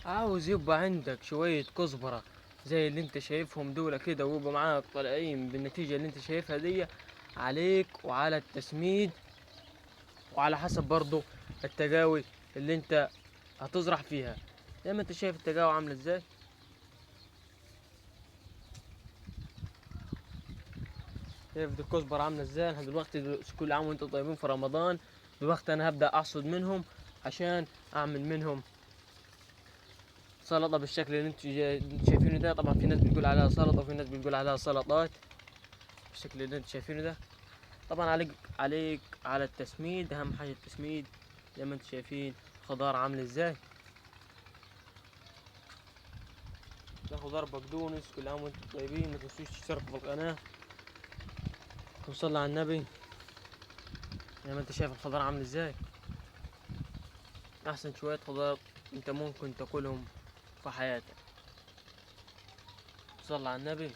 عاوز يبقى عندك شوية كزبرة زي اللي انت شايفهم دول كده، ويبقى معاك طالعين بالنتيجة اللي انت شايفها دي، عليك وعلى التسميد، وعلى حسب برضو التجاوي اللي انت هتزرع فيها. زي ما انت شايف التجاوي عاملة ازاي. شايف دي الكزبرة عاملة ازاي. احنا دلوقتي كل عام وانتم طيبين في رمضان. دلوقتي انا هبدأ احصد منهم عشان اعمل منهم سلطة بالشكل اللي انتوا شايفينه ده. طبعا في ناس بتقول عليها سلطة وفي ناس بتقول عليها سلطات بالشكل اللي انتوا شايفينه ده. طبعا عليك على التسميد، اهم حاجة التسميد. زي ما انتوا شايفين الخضار عامل ازاي. ده خضار بقدونس. كل عام وانتم طيبين. ما تنسوش تشتركوا في القناة وصلوا على النبي. زي ما انت شايف الخضار عامل ازاي، احسن شوية خضار انت ممكن تاكلهم في حياتك. صلى على النبي.